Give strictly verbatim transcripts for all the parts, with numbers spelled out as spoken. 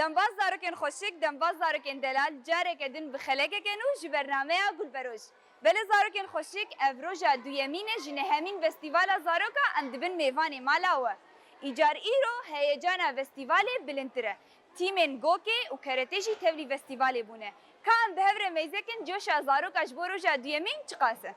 Dembaz zarokên xweşik, dembaz zarokên delal, careke din bi xelekeke nû ji bernameya Gulberoj. Belê zarokên xweşik, ev roja duyemîn e ji nehemîn festîvala zaroka em dibin mêvanê mala we. Îcar îro heyecana festîvalê bilindtir e. Tîmên gokê û keretê jî tevlî festîvalê bûne. Ka em bi hev re meyze kin, coşa zaroka ji bo roja duyemîn çiqas e?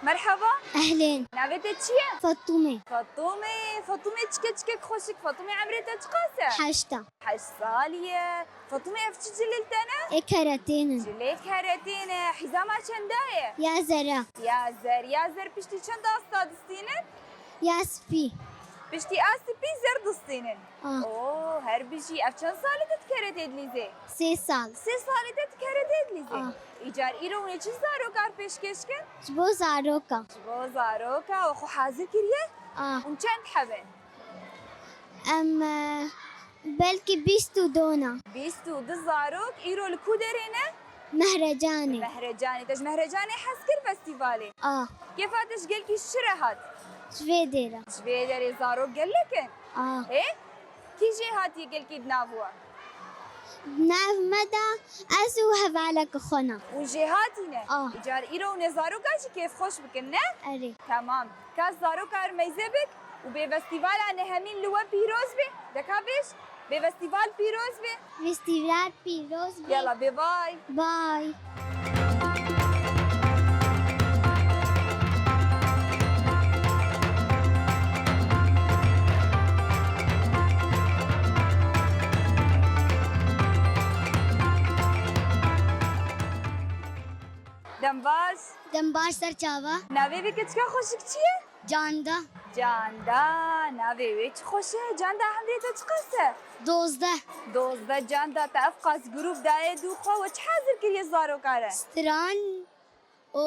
Merhaba. Ehlên. Navê te çi ye? Fatûme. Fatûme, Fatûme çike çikek xweşik. Fatûme emrê te çiqas e? Heşt a. Heşt salî ye. Fatûme ev çi cilê li te ne? Ê keretê ne. Cilê keretê ne. Hîzama çenda ye? Ya zera. Ya zer. Ya zer piştî çend asta distînin? Ya spî. Piştî a spî zer distînin. Ah. Oo, her bijî. Ev çend salî te dikere tê dilîzê? Sê sal. Sê salî te dikere tê dilîzê? Ah. Îcar îro hûn ê çi zarokar pêşkêş kin? Ji bo zaroka. Ji bo zaroka. We xwe hazir kiriye? Ah. Hûn çend heb in? Em, e, belkî bîst û du ne. Bîst û du zarok îro li ku derê ne? Mehrecanê. Mehrecanê. Te ji Mehrecanê hez kir festîvalê? A. Kêfa te ji gelkî şire hat? Ji vê dêre. Ji vê derê zarok gelek in? A. Hê? Kî jê hatiye gelkî di nav we? Di nav me de ez û hevaleke xwe ne. Hûn jê hatîne? A. Îcar îro hûn ê zaroka jî kêfxweş bikin, ne? Erê. Temam. Ka zaroka meyze bik û bê festîvala nehemîn li we pîroz be. De ka bêj, bê festîval pîroz be. Festîval pîroz be. Yala bê bay. Bay. Dem baş. Dem baş ser çava. Navê vê keçika xweşik çi ye? Canda. Canda, navê wê çi xweş e. Canda, emrê te çiqas e? Dozdeh. Dozdeh. Canda, te ev qas grûp daye dû xwe, we çi hazir kiriye zaroka re? Stran û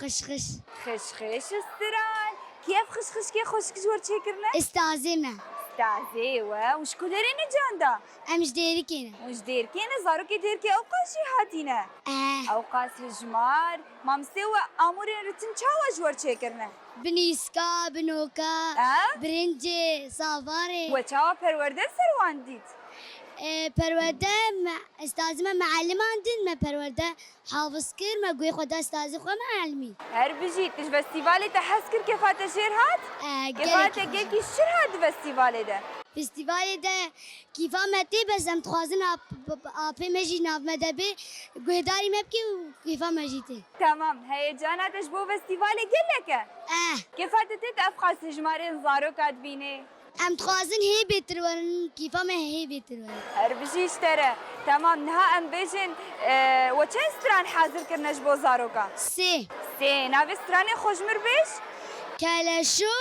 xişxiş. Xişxiş û stran. Kî ev xişxişkê xweşik ji we çêkirine? Istazê me. Istazê we. Û ji ku derê ne Canda? Em ji Dêrikê ne. Hûn ji Dêrikê ne, zarokê Dêrikê ew qas jêhatî ne? Eh. Ew qas hejmar. Mamostê we amûrên ritin çawa ji we çêkirine? Bi nîska, bi noka, eh? Birincê, savarê. We çawa perwerde li ser wan dît? Eh, perwerde me, estazî me mealiman din me perwerde hafiz kir, me guhê xwe da estazî xwe mealimî. Her bijî, tu ji festîvalê te hez kir, kefa te jêr hat? Eh, kefa te gelekî jêr. Gelkî şir hat di festîvalê de? Festîvalê de kîfa me tê, bes em dixwazin ap-, ap-, apê me jî nav me de bê, guhêdarî me bike û kîfa me jî tê. Temam, heyecana te ji bo festîvalê gelek e? Eh. Kêfa te tê tu ev qas hejmarên zaroka dibînê? Em dixwazin hê bêtir werin, kîfa me hê bêtir werin. Her bijî ji te re. Temam, niha em bêjin, e, we çend stran hazir kirine ji bo zaroka? Sê. Sê. Navê stranê xwe ji mir bêj? Keleşo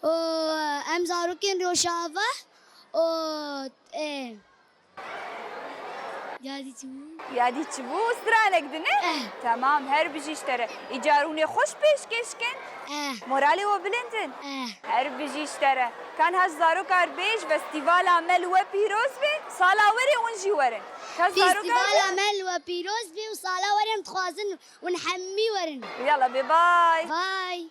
û em zarokên Rojava û, e, Yadî çi bû? Yadî çi bû? Stranek din e? Eh. Temam, her bijî ji te re. Îcar hûn ê xweş pêşkêş kin? Eh. Moralê we bilind in? Eh. Her bijî ji te re. Ka niha ji zaroka re bêj, festîvala me li we pîroz be, sala werê hûn jî werin. Ka zaroka re bêj. Festîvala me li we pîroz be û sala werê em dixwazin hûn hemî werin. Yala bê bay. Bay.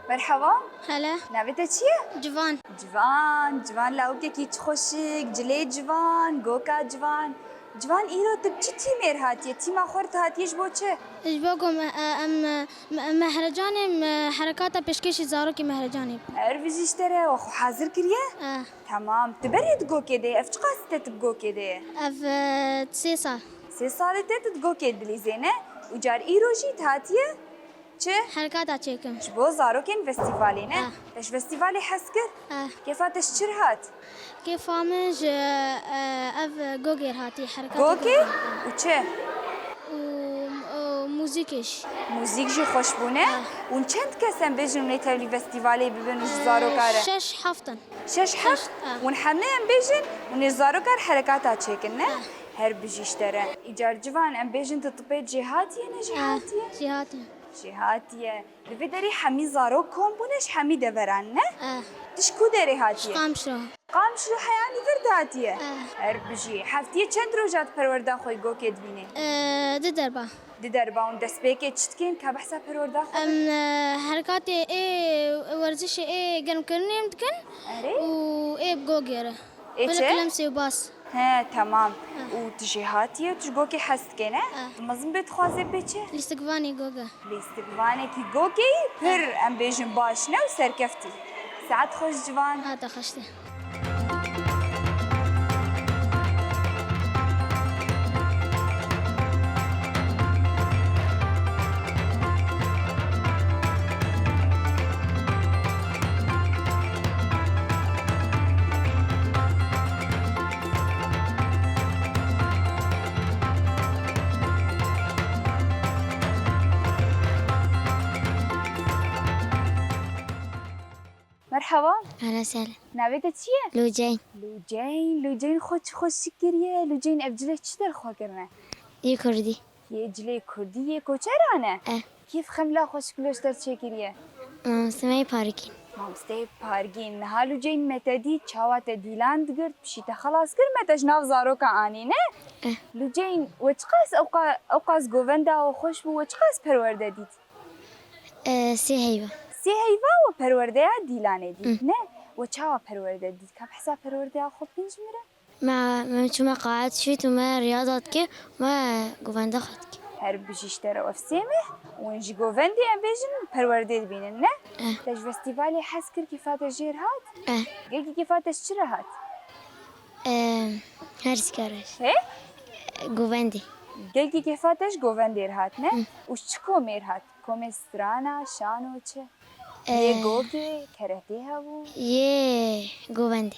Merhaba. Hele. Navê te çi ye? Civan. Civan, Civan lawikekî çi xweşik, cilê civan, goka civan. Civan, îro tu bi çi tîmê re hatiye? Tîma xwe re tu hatiye ji bo çi? Ji bo ku me-, e, em, e, me-, Mehrecanê, me-, herekata pêşkêşî zarokê Mehrecanê. Her bijî ji te re, we xwe hazir kiriye? E. Tamam. Tu berê di gokê de yê. Ev çiqas te tu bi gokê de yê? Ev, e, sê sal. Sê salê te tu di gokê dilîzê ne? Û car îro jî tu hatiye? Çi? Herekata çêkim. Ji bo zarokên festîvalê ne? Ah. Te ji festîvalê hez kir? Ah. Kêfa te ji çi re hat? Kêfa min ji, e, ev gogê re hatî, herekatê Gokê gogê. Û çi? Û, û muzîkê jî. Muzîk jî xweş bû ne? Ah. Hûn çend kes em bêjin hûn ê tevlî festîvalê bibin û ji E, zaroka re? Şeş heft in. Şeş heft? Şeş, ah. Hûn hemê em bêjin hûn ê ji zaroka re herekata çêkin ne? Ah. Her bijî ji te re. Îcar civan em bêjin tu tipê cihatiye ne Ah, cihatiye? Cihatiye. Jêhatiye. Li vê derê hemî zarok kom bûne ji hemî deveran ne? Eh. Tu ji ku derê hatiye? Ji Qamişlo. Qamişlo heyanî vir de hatiye? Eh. Her bijî. Heftiyê çend roja tu perwerda xwe yê gokê dibînê? Eh, di derba. Di derba hûn destpêkê çi dikin ka behsa perwerda xwe Em, bikin? Eh, herekatê ê werzişê ê germkirinê em dikin Erê? Û ê bi gogê re. Ê Wele çi? Kilemsê û bas. He, temam. Ah. Û tu jêhatî yî, tu ji gokê hez dikê, ne? Ah. Tu mezin bê dixwazê bê çi? Lîstikvanê goga. Lîstikvanekî gokê yî pir, Ah. em bêjin, baş ne û serkeftî. Saet xweş civan. Ha, te xweş de. Merhaba. Ahlen sehlen. Navê te çi ye? Lûceyn. Lûceyn, Lûceyn xwe çi xweşik kiriye. Lûceyn ev cilê çi derxwe kirine? Yê kurdî. Yê cilê kurdî, yê koçeran e? Eh. Kî xemla xweşik li te çêkiriye? Mamosteyê Pargîn. Mamosteyê Pargîn. Niha Lûceyn me te dît, çawa te dîlan digirt, pişî te xelas kir, me te ji nav zaroka anî, ne? Eh. Lûceyn, we çiqas ewqa-, ewqas govenda we xweş bû, we çiqas perwerde dît? Eh, sê heyva. Sê heyva we perwerdeya dîlanê dît, Hı. ne? We çawa perwerde dît? Ka behsa perwerdeya xwe bikin ji min re? Me, me çûme qaet şît û me riyada dike, me govenda xwe dike. Her bijî ji te re, ev sê meh, hûn ji govendê em bêjin perwerdê dibînin, ne? Eh. Te ji festîvalê hez kir, kêfa te jêr hat? Eh. Gelkî kêfa te ji çi re hat? Eh, her sîkar e. He? Govendê. Gelkî kêfa te ji govendê re hat, ne? Hı. Û ji çi komê re hat? Komê strana, şano çi? Yê Eh. gokê, keretê hebû? Yê govendê.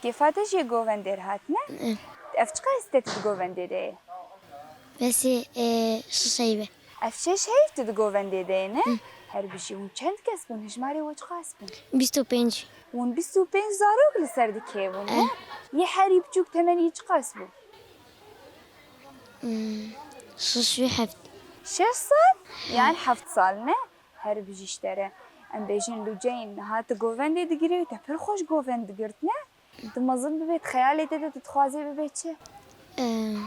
Kêfa te jî yê govendê re hat, ne? Eh. Ev çiqas te tu di govendê de ye? Bes ê, eh, şeş heyv e. Ev şeş heyv tu di govendê de ye, ne? Hı. Her bijî, hûn çend kes bûn? Hejmarê we çiqas bûn? Bîst û pênc. Hûn bîst û pênc zarok li ser dikê bûn, ne? Eh. Yê herî biçûk temenî çiqas bû? Hmm, şeş û heft. Şeş sal? Yan heft sal, ne? Her bijî ji te re. Em bêjin Lûceyn, niha tu govendê digirî û te pir xweş govend digirt, ne? Tu mezin bibê, di xeyalê te de tu dixwazê bibê çi? Em.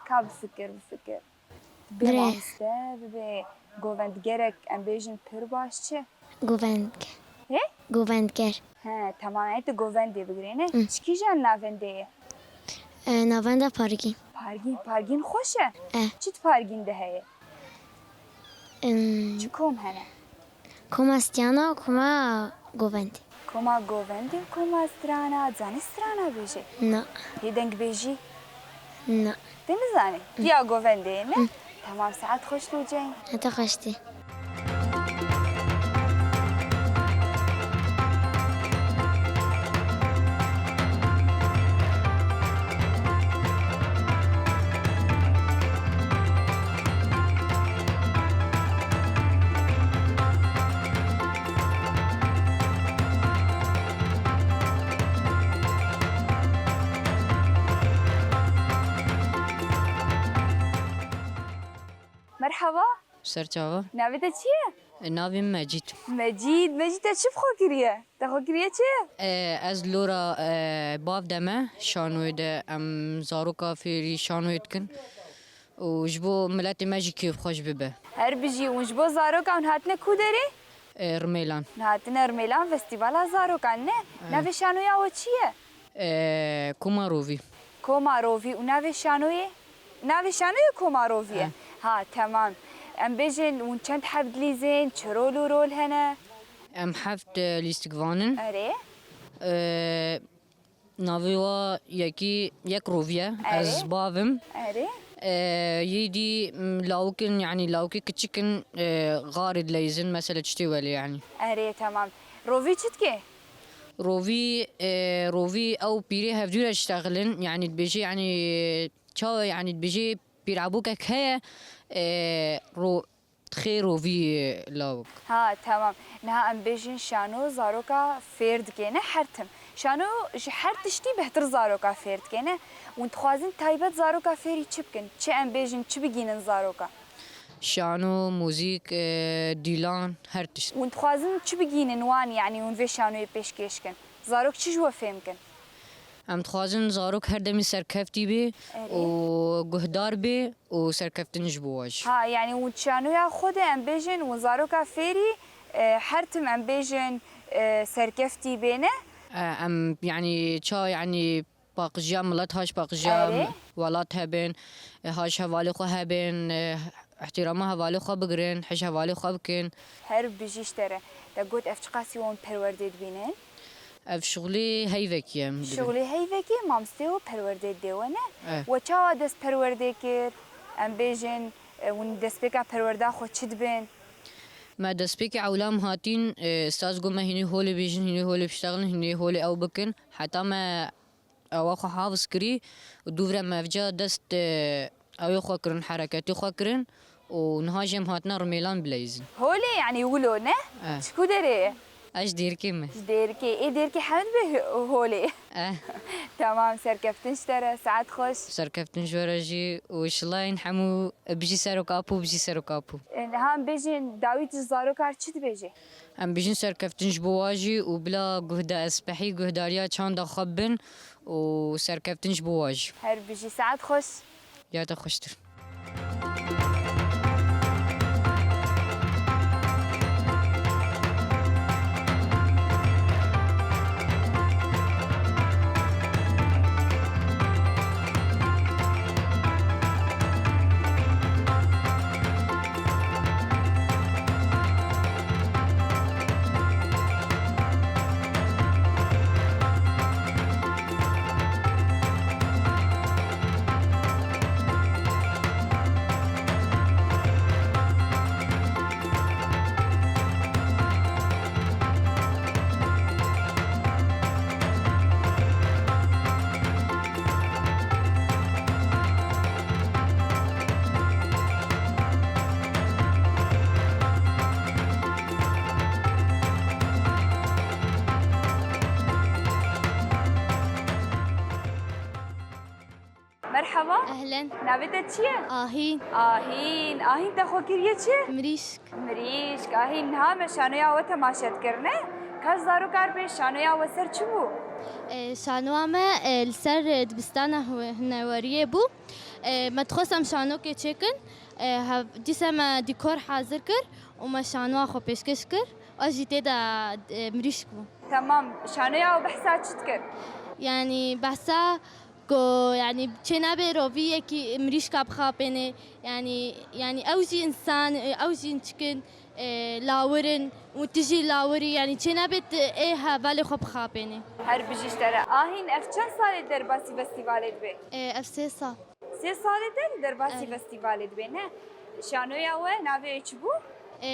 Ka bifikir, bifikir. Bibê Birê. mamoste, bibê govendgerek, em bêjin pir baş çi? Govendger. He? Govendger. He, temam, e, tu govendê bigirê, ne? Hı. Çi kîjan navendê ye? E, navenda Pargîn. Pargîn, Pargîn xweş e. E. Çi di Pargîn de heye? Em, Çi kom hene? Koma Stiyana, koma Govendê. Koma Govendê û koma Strana, zanî Strana bêje? Na. Yê dengbêjî? Na. Te nizanî? Hı. Tiya Govendê ye, ne? Hı. Tamam, saet xweş Lûceyn. Heta xweştî. Merhaba. Serçava. Navê te çi ye? E, navê min Mecîd. Mecîd, Mecîd, te çi bi xwe kiriye? Te xwe kiriye çi? E, ez lora, e, bav de me, şanoyê de em zaroka fêrî şanoyê dikin. Û ji bo miletê me jî kêfxweş bibe. Her bijî, hûn ji bo zarokan hûn hatine ku derê? E, Rimêlan. Hûn hatine Rimêlan, festîvala zarokan, ne? Evet. Navê şanoya we çi ye? Ee, Koma Rovî. Koma Rovî û navê şanoyê? Navê şanoyê Koma Rovî ye? Eh. Ha, temam. Em bêjin hûn çend heb dilîzên, çi rol û rol hene? Em heft, e, lîstikvan in. Erê. E, navê wa yekî yek Rovî ye. Erê. Ez bav im. Erê. E, yê dî, m, lawik in, yanî lawikê kiçik in, e, xarê dileyzin, mesela tiştê welê yanî. Erê, temam. Rovî çi dike? Rovî, e, Rovî ew pîrê hevdû re diştexilin, yanî dibêje, yanî çawa, yanî dibêje pîrabûkek heye, e, ro-, dixê Rovî lawik. Ha, temam. Niha em bêjin şano zaroka fêr dike, ne her tim. Şano ji her tiştî bêhtir zaroka fêr dike, ne? Hûn dixwazin taybet zaroka fêrî çi bikin? Çi em bêjin, çi bigînin zaroka? Şano, muzîk, e, dîlan, her tişt. Hûn dixwazin çi bigînin wan, yanî hûn vê şanoyê pêşkêş kin? Zarok çi ji we fêm kin? Em dixwazin zarok her demî serkeftî bê Erê. û guhdar bê û serkeftin ji bo wa jî. Ha, yanî hûn şanoya xwe de em bêjin, hûn zaroka fêrî, e, her tim em bêjin, e, serkeftî bê ne? E, em, yanî, ça, yanî, paqijiya milet, ha ji paqijiya Erê. welat hebin, e, ha ji hevalê xwe hebin, e, îhtîrama hevalê xwe bigirin, hij hevalê xwe bikin. Her bijî ji te re. Te got ev çiqasî wan perwerdê dibînin? Ev şixulê heyvekî ye, em dibin. Şixulê heyvekî, mamostê û perwerdê dê we ne? E. We çawa dest perwerdê kir? Em bêjin, e, hûn destpêka perwerda xwe çi dibin? Me destpêkê ewlam hatîn, e, ustaz got me hînê holê bêjin, hînê holê biştexilin, hînê holê ew bikin. Heta me ewa xwe hafiz kirî û dûvre me evca dest, e, ewê xwe kirin, hereketê xwe kirin û niha jî em hatine rimêlan bileyzin. Holê, yanî wilo ne? E. Ji ku derê ye? Ez ji Dêrikê me. Ji Dêrikê. Ê Dêrikê hemd be holê. E. Tamam, serkeftin ji te re, saet xweş. Serkeftin ji we re jî û şilayên hemû bijî serok Apo, bijî serok Apo. E, niha em bêjin dawî tu ji zarokar çi dibêje? Em bijîn serkeftin ji bo wa jî û bila guhda espehî guhdariya çanda xwe bin û serkeftin ji bo wa jî. Her bijî, saet xweş. Ya te xweştir. Merhaba. Ehlen. Navê te çi ye? Ahîn. Ahîn. Ahîn te xwe kiriye çi? Mirîşk. Mirîşk. Ahîn, niha me şanoya we temaşe dikirine. Ka zarokar bê, şanoya we ser çi bû? E, şanoya me, e, li ser, e, dibistana hu-, hunerweriyê bû. E, me dixwest em şanokê çêkin. E, hev-, dîsa me dîkor hazir kir û me şanoya xwe pêşkêş kir. Ew jî tê de, e, mirîşk bû. Temam. Şanoya we behsa çi dikir? Yanî behsa ku, yanî, çênabe rovî yekî mirîşka bixapêne. Yanî, yanî ew jî însan, ew jî çikin, e, lawir in û tu jî lawirî, yanî çênabe tu ê hevalê xwe bixapêne. Her bijî ji te re. Ahîn, ev çend salê derbasî festîvalê dibe? E, ev sê sal. Sê salê te li derbasî Erê. festîvalê dibe, ne? Şanoya we navê wê çi bû? E,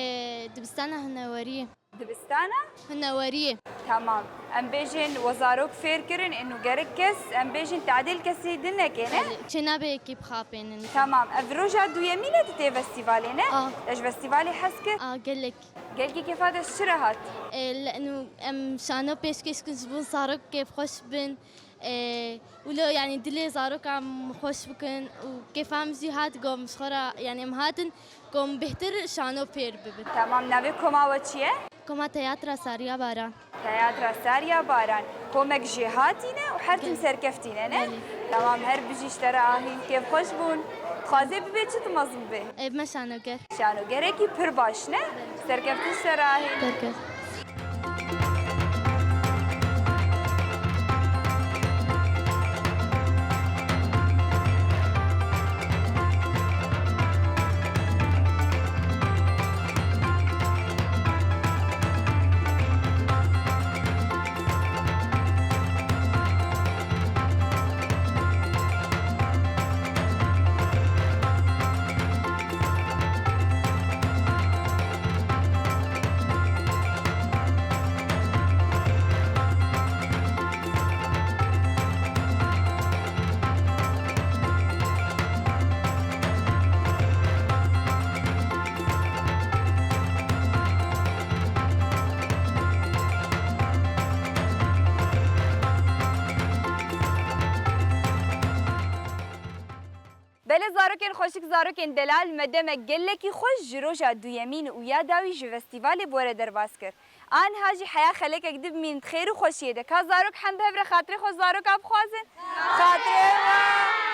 dibistana huneweriyê. Dibistana? Huneweriyê. Tamam. Em bêjin we zarok fêr kirin, êno gerek kes, em bêjin tadîl kesî din neke, ne? Belê. Çênabe yekî bixapênin. Tamam. Ev roja duyemîn e tu tê festîvalê, ne? A. Te ji festîvalê hez kir? A, gelek. Gelkî kêfa te ji çi re hat? E, li êno em şano pêşkêş kin ji bo zarok kêfxweş bin. E, wilo, yanî dilê zarokan xweş bikin û kêfa min jî hat, got min ji xwe re, yanî em hatin, got min bêhtir şano fêr bibin. Tamam, navê koma we çi ye? Koma Teyatra Sariya Baran. Teyatra Sariya Baran. Komek jêhatî ne û her tim Belê. serkeftî ne, ne? Belê. Tamam, her bijî ji te re Ahîn. Kêfxweş bûn. Dixwazê bibê çi tu mezin bê? E, me şanoger. Şanogerekî pir baş ne? Serkeftin ji te re Ahîn. Serkeft. Belê zarokên xweşik, zarokên delal, me demek gelekî xweş ji roja duyemîn û ya dawî ji festîvalê bi we re derbas kir. Aniha jî heya xelekek dibimînin di xêr û xweşiyê de. Ka zarok hem bi hev re xatirê xwe zaroka bixwazin? Xatirê we!